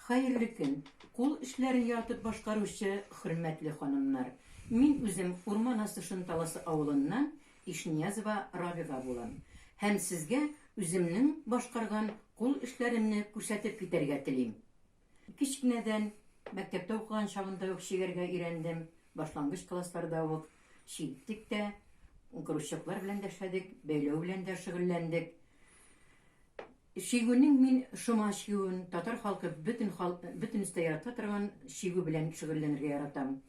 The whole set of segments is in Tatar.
Хәерле көн, кул эшләрен яратып башкаручы хөрмәтле ханымнар! Мин үзем Урман асты Шынталасы авылыннан Ишниязова Рабига булам һәм сезгә үземнең башкарган кул эшләремне күрсәтеп китәргә телим. Кечкенәдән, мәктәптә укыган чагында ук чигәргә өйрәндем, башлангыч классларда ук чиктек тә, кружоклар белән дә эшләдек, бәйләү белән дә шөгыльләндек. Чигүнең мин шома чигүен, татар халкы бөтен хал, бөтенесе дә ярата торган чигү белән шөгыльләнергә яратам.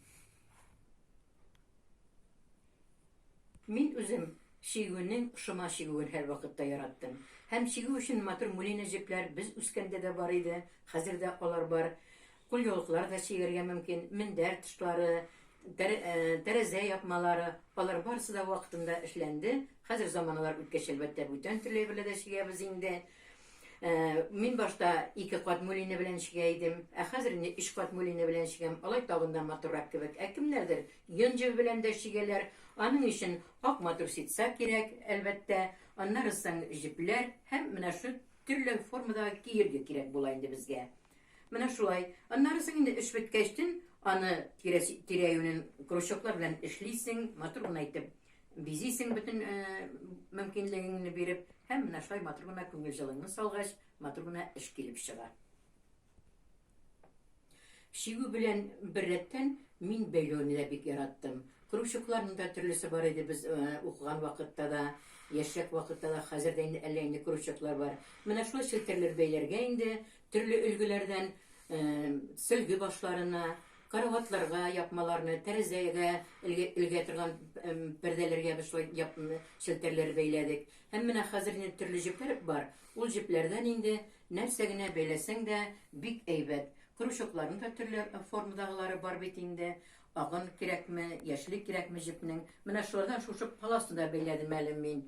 Мин үзем чигүнең шома чигүен һәрвакытта яраттым. Һәм чигү өчен матур мулина җепләр без үскәндә дә бар иде, хәзер дә алар бар. Кулъяулыклар да чигәргә мөмкин, мендәр тышлары, тәрәзә япмалары, алар барысы да вакытында эшләнде. Хәзер заманалар үткәч, әлбәттә, бүтән төрле әйберләр дә чигәбез инде. Мин башта ике кат мулина белән чигә идем, ә хәзер инде өч кат мулина белән чигәм. Алай тагын да матуррак кебек. Ә кемнәрдер йон җебе белән дә чигәләр. Аның өчен ак матур ситса кирәк, әлбәттә. Аннары соң җепләр һәм менә шул төрле формадагы киерге кирәк була инде безгә. Менә шулай. Аннары соң инде эш беткәчтен, аны тирә-юнен крючоклар белән эшлисең, матур гына итеп бизисең бөтен мөмкинлегеңне биреп, һәм менә шулай матур гына күңел җылыңны салгач, матур гына эш килеп чыга. Чигү белән беррәттән мин бәйләүне дә бик яраттым. Крючокларның да төрлесе бар иде без укыган вакытта да, яшьрәк вакытта да, хәзер дә инде әллә инде крючоклар бар. Менә шулай челтәрләр бәйләргә инде, Төрле өлгеләрдән сөлге башларына, караватларга япмаларны, тәрәзәгә элгә торган пәрдәләргә без шулай челтәрләр бәйләдек. Һәм менә хәзер инде төрле җепләр бар. Ул җепләрдән инде нәрсә генә бәйләсәң дә бик әйбәт. Крючокларның да төрле формадагылары бар бит инде. Агын кирәкме, яшеле кирәкме җепнең. Менә шулардан шушы паласны да бәйләдем әле мин.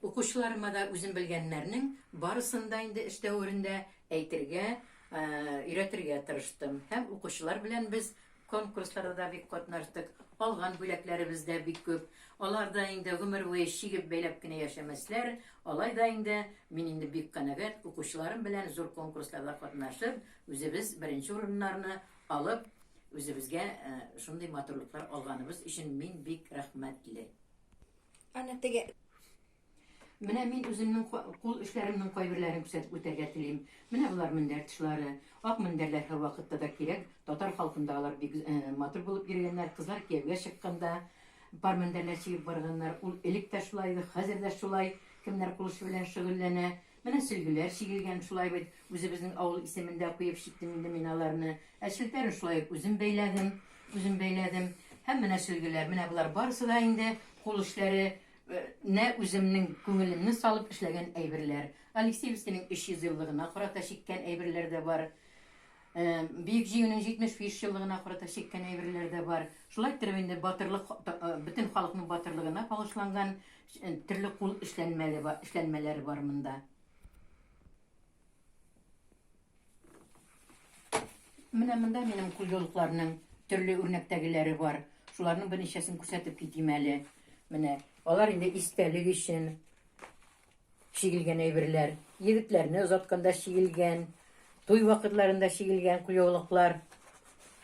Укучыларыма да үзем белгәннәрнең барысын да инде эш дәверендә әйтергә, өйрәтергә тырыштым. Һәм укучылар белән без конкурсларда да бик катнаштык. Алган бүләкләребез дә бик күп. Алар да инде гомер буе чигеп бәйләп кенә яшәмәсләр. Алай да инде мин инде бик канәгать, укучыларым белән зур конкурсларда катнашып, үзебез беренче урыннарны алып, үзебезгә шундый матурлыклар алганыбыз өчен мин бик рәхмәтле. Ана теге Менә мин үземнең кул эшләремнең кайберләрен күрсәтеп үтәргә телим. Менә болар мендәр тышлары. Ак мендәрләр һәрвакытта да кирәк. Татар халкында алар бик матур булып йөргәннәр. Кызлар кияүгә чыкканда пар мендәрләр чигеп барганнар. Ул элек тә шулай иде, хәзер дә шулай. Кемнәр кул эше белән шөгыльләнә. Менә сөлгеләр чигелгән шулай бит. Үзебезнең авыл исемен дә куеп чиктем инде мин аларны. Ә челтәрен шулай ук үзем бәйләдем. Үзем бәйләдем. Һәм менә сөлгеләр. Менә болар барысы да инде кул эшләре нә үземнең күңелемне салып эшләгән әйберләр. Алексеевскиның 300 еллыгына карата чиккән әйберләр дә бар. Бөек Җиңүнең 75 еллыгына карата чиккән әйберләр дә бар. Шулай иттереп инде батырлык, бөтен халыкның батырлыгына багышланган төрле кул эшләнмәле, эшләнмәләре бар монда. Менә монда минем кулъяулыкларның төрле үрнәктәгеләре бар. Шуларның берничәсен күрсәтеп китим әле. Менә алар инде истәлек өчен чигелгән әйберләр. Егетләрне озатканда чигелгән, туй вакытларында чигелгән кулъяулыклар.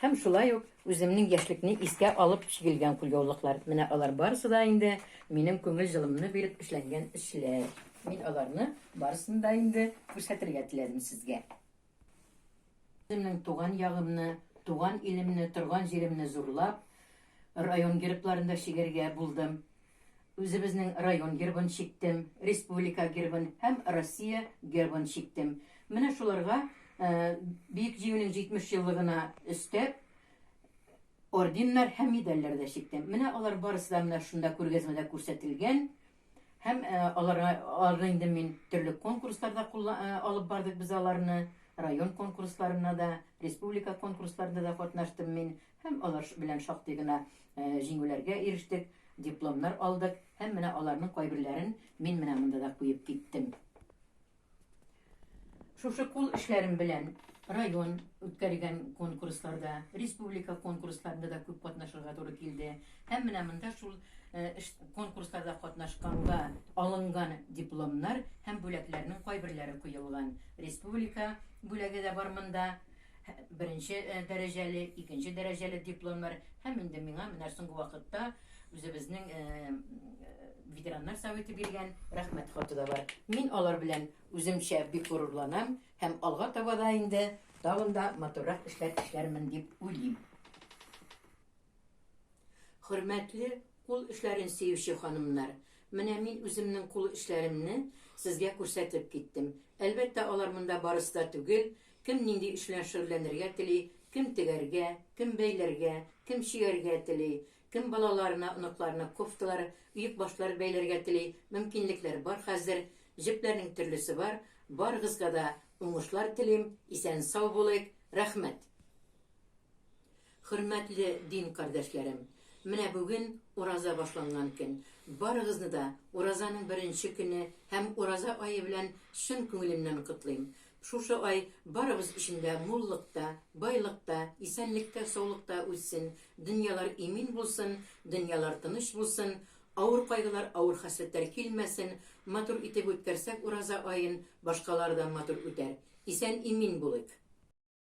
Һәм шулай ук үземнең яшьлекне искә алып чигелгән кулъяулыклар. Менә алар барысы да инде минем күңел җылымны биреп эшләнгән эшләр. Мин аларны барысын да инде күрсәтергә теләдем сезгә. Үземнең туган ягымны, туган илемне, торган җиремне зурлап, район гербларында чигәргә булдым. Үзебезнең район гербын чиктем, республика гербын һәм Россия гербын чиктем. Менә шуларга Бөек Җиңүнең 70 еллыгына өстәп, орденнар һәм медальләр дә чиктем. Менә алар барысы да менә шунда күргәзмәдә күрсәтелгән. Һәм аларга аларны инде мин төрле конкурсларда алып бардык без аларны. Район конкурсларына да, республика конкурсларында да катнаштым мин. Һәм алар белән шактый гына җиңүләргә ирештек, дипломнар алдык һәм менә аларның кайберләрен мин менә монда да куеп киттем. Шушы кул эшләрем белән Район үткәргән конкурсларда, республика конкурсларында да күп катнашырга туры килде. Һәм менә монда шул эш конкурсларда катнашканга алынган дипломнар һәм бүләкләрнең кайберләре куелган. Республика бүләге дә бар монда. Беренче дәрәҗәле, икенче дәрәҗәле дипломнар һәм инде миңа менә соңгы вакытта үзебезнең ветераннар советы биргән рәхмәт хаты да бар. Мин алар белән үземчә бик горурланам һәм алга таба да инде тагын да матуррак эшләр эшләрмен дип уйлыйм. Хөрмәтле кул эшләрен сөюче ханымнар, менә мин үземнең кул эшләремне сезгә күрсәтеп киттем. Әлбәттә, алар монда барысы да түгел, кем нинди эш белән шөгыльләнергә тели, кем тегәргә, кем бәйләргә, кем чигәргә тели, кем балаларына, оныкларына кофталар, оекбашлар бәйләргә тели, мөмкинлекләр бар хәзер, җепләрнең төрлесе бар. Барыгызга да уңышлар телим, исән-сау булыйк, рәхмәт! Хөрмәтле дин кардәшләрем! Менә бүген ураза башланган көн. Барыгызны да уразаның беренче көне һәм ураза ае белән чын күңелемнән котлыйм. Шушы ай барыбыз өчен дә муллыкта, байлыкта, исәнлектә-саулыкта үтсен, дөньялар имин булсын, дөньялар тыныч булсын, авыр кайгылар, авыр хәсрәтләр килмәсен, матур итеп үткәрсәк ураза аен, башкалары да матур үтәр. Исән-имин булыйк!